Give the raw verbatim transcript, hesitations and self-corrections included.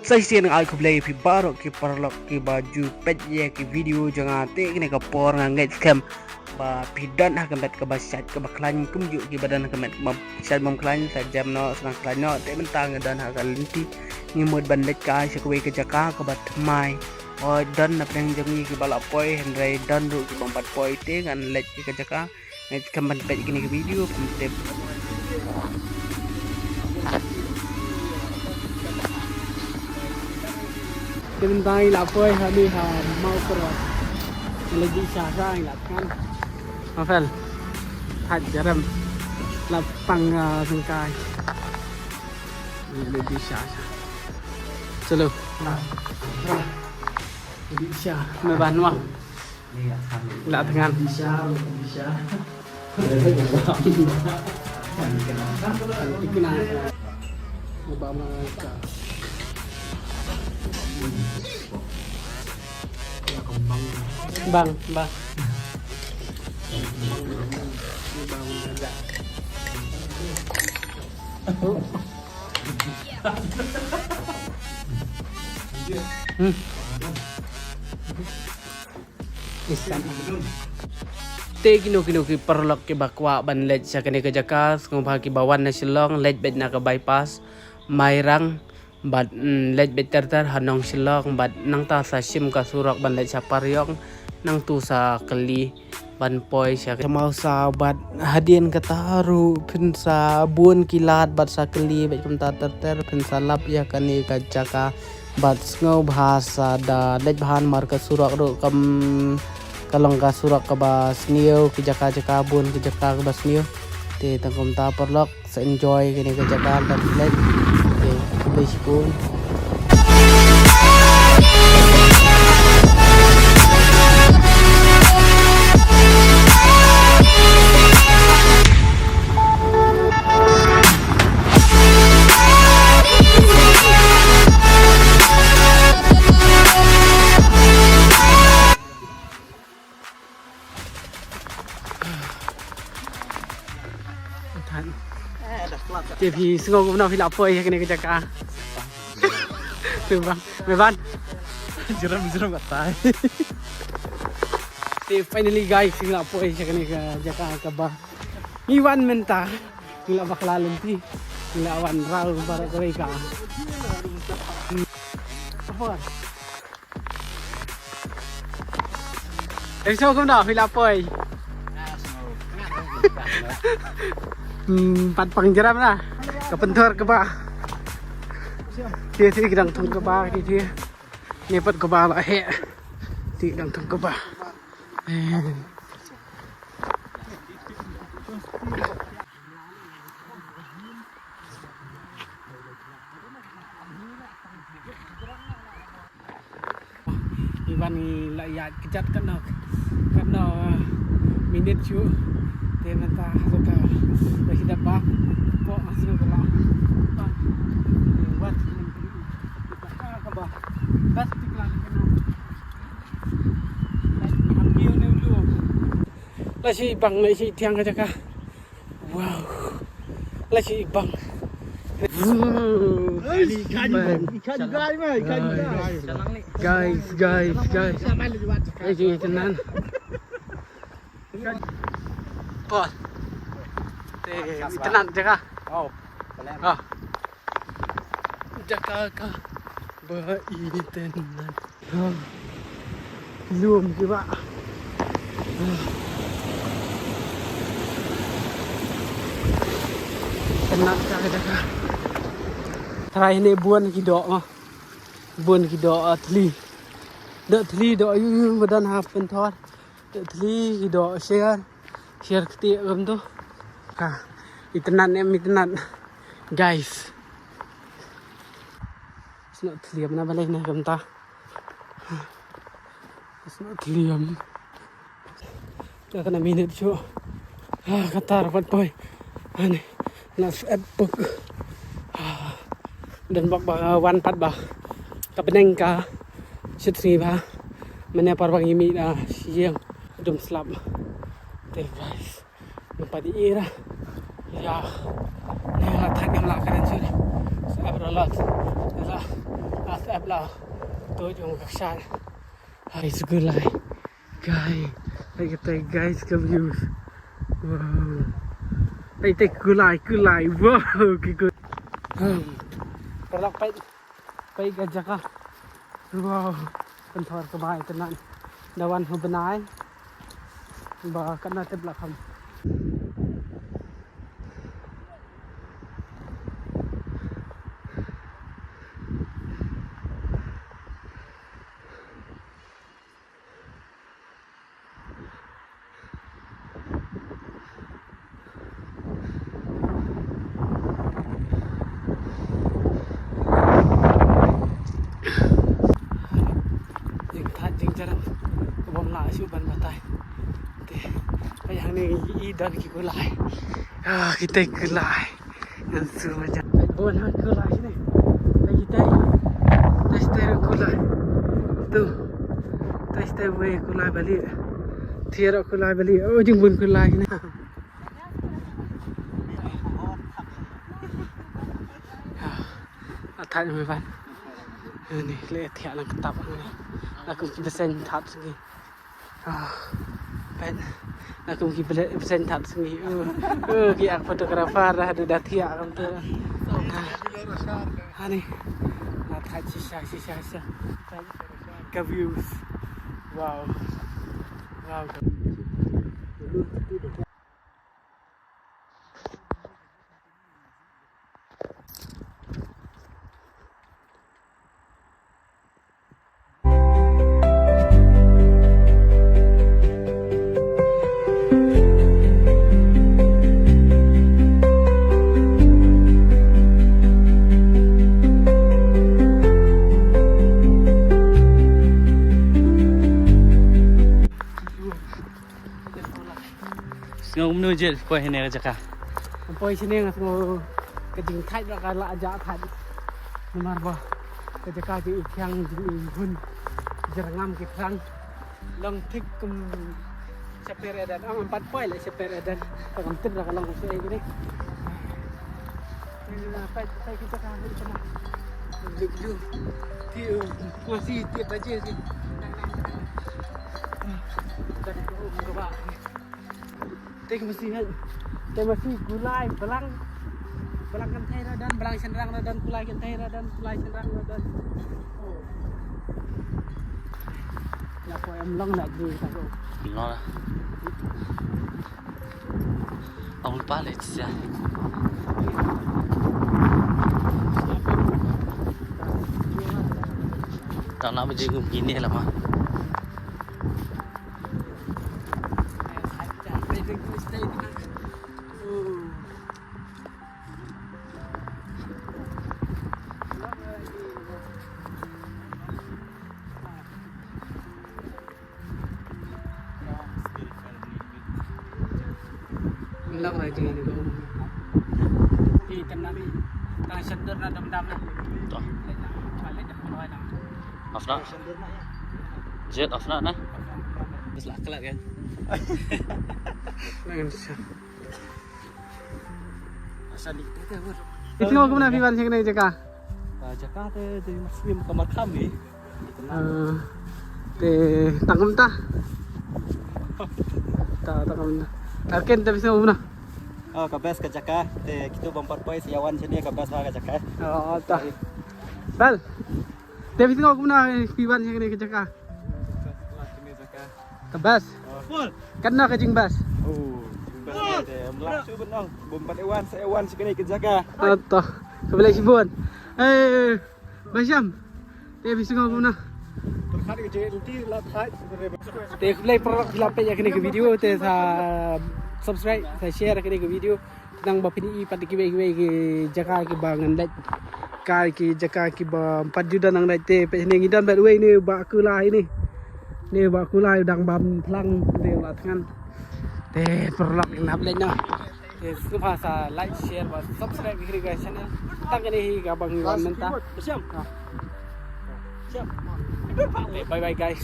Sa shisien nga ai khublei ïa phi baroh ki paralok kiba ju peit ïa ki video jong nga. Te kane ka por nga ngeit skhem ba phi don ha ka met kaba shait kaba khlaiñ kumjuh kiba don ha ka met kaba shait bym khlaiñ. Sa jem noh, sa nang khlaiñ noh. Te mynta nga don ha ka lynti, ngi mut ban leit kai sha kawei ka jaka kaba thymmai. Oi, don na pdeng jong ngi kiba la poi, hynrei don ruh kibym pat poi. Te ngan leit ïa ka jaka. Ngan kham ban peit kine ki video, kham tip. Te mynta ngi la poi ha ni ha Mawkyrwat. Ngi la dih sha sha ngi la thngan. Ma Fel. Thait jarem. La pang, ah, sengkai. Ngi la dih sha sha. Chalo. Dih sha. Me ban ma. La thngan. Bang, bang. Hmm. Te kino kino ki paralok kiba kwah ban leit sha kane ka jaka, sngewbha kiba wan na Shillong, leit beit na ka bypass Mairang, bad, mm, leit beit ter ter ha nong Shillong, bad nangta sa shim ka surok ban leit sha Pariong, nangtu sa kylli ban poi sha Mawsa, bad hadien kata ruh phin sa bun ki lad bad sa kylli beit kumta ter ter, phin sa lap ïa kane ka jaka. Bad sngewbha sa da leit bha namar ka surok ruh kam ka long ka surok kaba sniew, ki jaka jaka bun ki jaka kaba sniew. Te tang kumta paralok sa enjoy kane ka jaka ban leit. Te khublei shibun. Te phi sngew kumno phi la poi ha kane ka jaka? Te bang, me ban. Jeram jeram katai. Te finally guys, ngi la poi ha kane ka jaka kaba ngi wan mynta. Ngi la bakla lynti. Ngi la wan rau baroh kawei ka. Apa? Em, so kumno phi la poi? Hmm, pat pang jeram na. Ka pynthor kaba. Te te ki dang thung kaba ki te. Ni pat kaba la heh. Te dang thung kaba. Eh. Iban ngi la ïaid kjat katno, katno, eh, minit shuh. Te mynta ha ka, ka sdang ba pok ha sdang ka la. Wat ka ba. Bas tik la ka na. La shi bang, la shi thiang ka jaka. Wow. La shi bang. Guys, guys, guys. La shi tynnan. Paul. Te tynnan jaka. Oh. Jaka kaba itynnad. Lum kiba. Itynnad ka jaka. Trai ne bun ki doh ma. Bun ki doh, ah, thli. Doh thli doh ïu ïu ba don ha pynthor. Doh thli ki doh sher. Sher kti kumto. Ha. Itynnad ne itynnad. Guys. Snoh thliam na balei na kumta. Snoh thliam. Ka kane minit shuh. Ah, katar pat poi. Ani. Na sep puk. Ah. Don bok ba wan pat ba. Ka bneng ka. Shit sni ba. Mane par bang imi na siang. Dum slap. Te guys. Nampak di ira. Ya. Ni la thak ngam la karen sir. Sa abra la. La. La Tap la. To jong ka shan. Hai, skulai. Guys, hai kita guys, ka views. Wow. Hai, te kulai, kulai. Wow, ki kul. Hmm. Paralok, peit, peit ka jaka. Wow. Pynthor ka bai ka nan. Da wan ha bnai. Ba ka na tip la kham. Jingthait jingjarap ka bym lah shuh ban batai. Te, peit hangne i don ki kulai. Ah, kita kulai. Ngan shu ma jam. Peit bun ha kulai shane. Peit kita. Test test kulai. Tu. Test test wei kulai bali. Thiar kulai bali. Oh, jingbun kulai shane. Atat me ban. Ni le thiah lang ktap ni. Aku besen that sini. Ah, peit. Aku ki besen that sini. Uh, uh, ki ak photographer dah ada dah thiah kam tu. Ani. La that shisha shisha shisha. Ka views. Wow. Wow. Sngew kumno jied poi hangne ka jaka? Poi shane nga sngew ka jingthait ba ka la jah thait. Namar ba ka jaka jingithiang jinghun jyrngam ki thrang. Long thik kum shaper Eden. Am pat poi la shaper Eden. Ka kam tip la ka long ka shaei kine. Poi poi ki jaka ni kana. Ju ju. Ti masi ti baje ti. Te masi hai. Te masi kulai balang. Balang kynthei ruh don, balang shynrang ruh don, kulai kynthei ruh don, kulai shynrang ruh don. Oh. La poi em long la jri ta ko. Long la. Abul pale sia. Tang na bajingum kine lama. Lang rai jing ni ko. Ih, tang na ni. Tang sendor na dam dam na. Toh. Off na. Jet off na na. Bes lah kelat kan. Nang sa. Asal ni kita tu. Itu aku pernah piwan sing ni jaka. Ah, jaka te te masih kamar kami. Ah, te tang kumta. Ta tang kumta. Arken te bisa kumna. Oh, ka best ka jaka. Te kitu bumper boys yawan sini ka best ka jaka. Oh, ta. Bal. Te bisa kumna piwan sing ni ka jaka. Ka best. Kan na ka jingbest. Oh, jingbest te. Mlak shu benong. Bumper yawan sa yawan sini ka jaka. Ata. Ka bela sibun. Eh. Basham. Te phi sngew kumno? Te khublei paralok phi la peit ïa kane ka video te sa subscribe sa share ïa kane ka video. Nang ba phin ïohi pat kiwei kiwei ki jaka kiba ngan leit. Ka ki jaka kiba pat ju don nang leit te peit ne ngi don bad wei ne ba kulai ne. Ne ba kulai dang bam phlang te la thngan. Te paralok nap leit na. Te sngewbha sa like, share bad subscribe ïa kane ka channel. Tang kane hi kaba ngi wan mynta. Te bye bye guys.